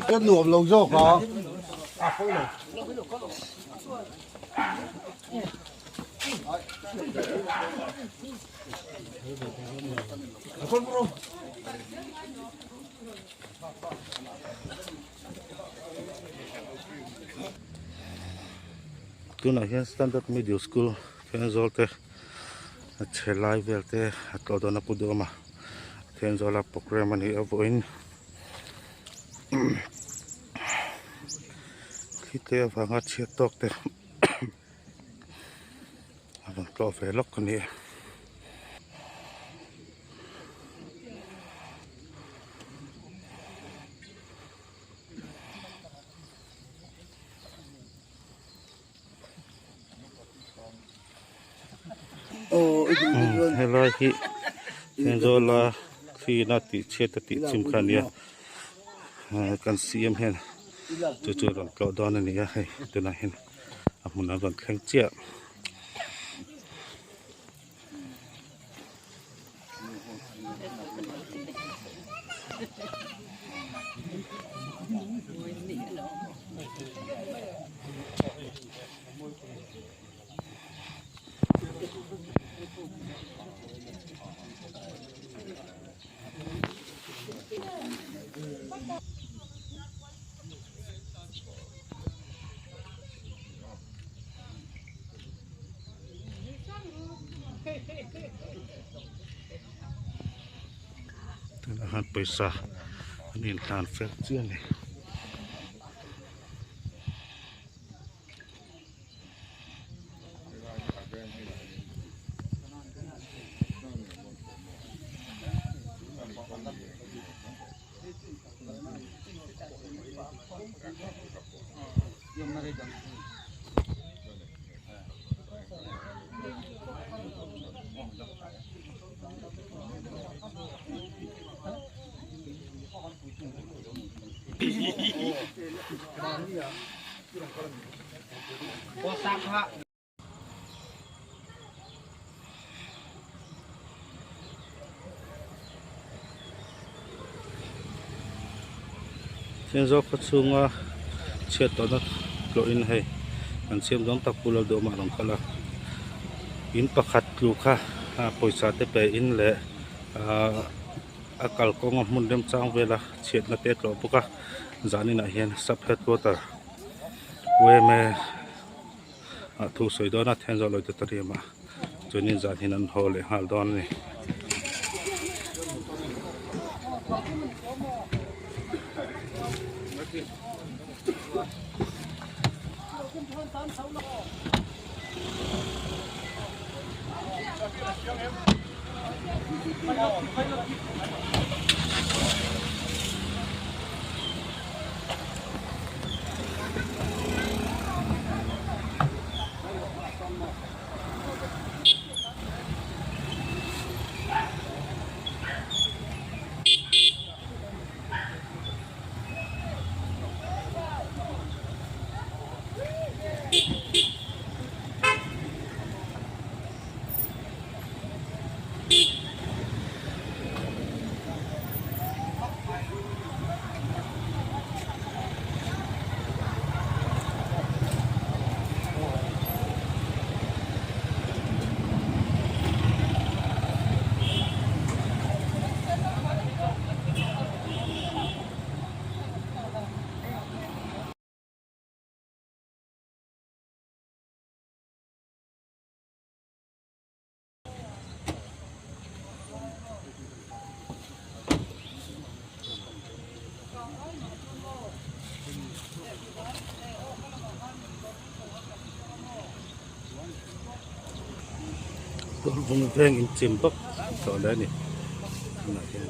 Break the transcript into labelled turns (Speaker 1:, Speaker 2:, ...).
Speaker 1: Ka nuam lo zawk a.
Speaker 2: Tunah hian Standard Middle School Thenzawl te a chhe lai vel te a tlawh dawn a pu duam a Thenzawla programme a nih avawhin khi te avanga chhiat tawk te a rawn tlawh ve lawk a ni e. Helai hi Thenzawl a thli na tih chhiat a tih chim kha a nia kan CM hian chu chu a rawn tlawh dawn a ni a hei tunah hian a hmun a rawn thleng chiah. Tunah hian pawisa an inhlan fel chiah a ni. Thenzawl khaw chhunga chhiat tawhna tlawhin hei an siam dawn tak pu Lalduhawma a rawn kal a in pakhat tlu kha pawisa te pe in leh ahh a kalkawnga hmun remchang vela chhiatna te a tlawh bawk a zaninah hian sub headquarter yma ah thu sawi dawn a Thenzawl auditorium ah chuanin zan hian an haw leh nghal dawn a ni. Vung veng inchim bawk tawh hle a ni tunah hian.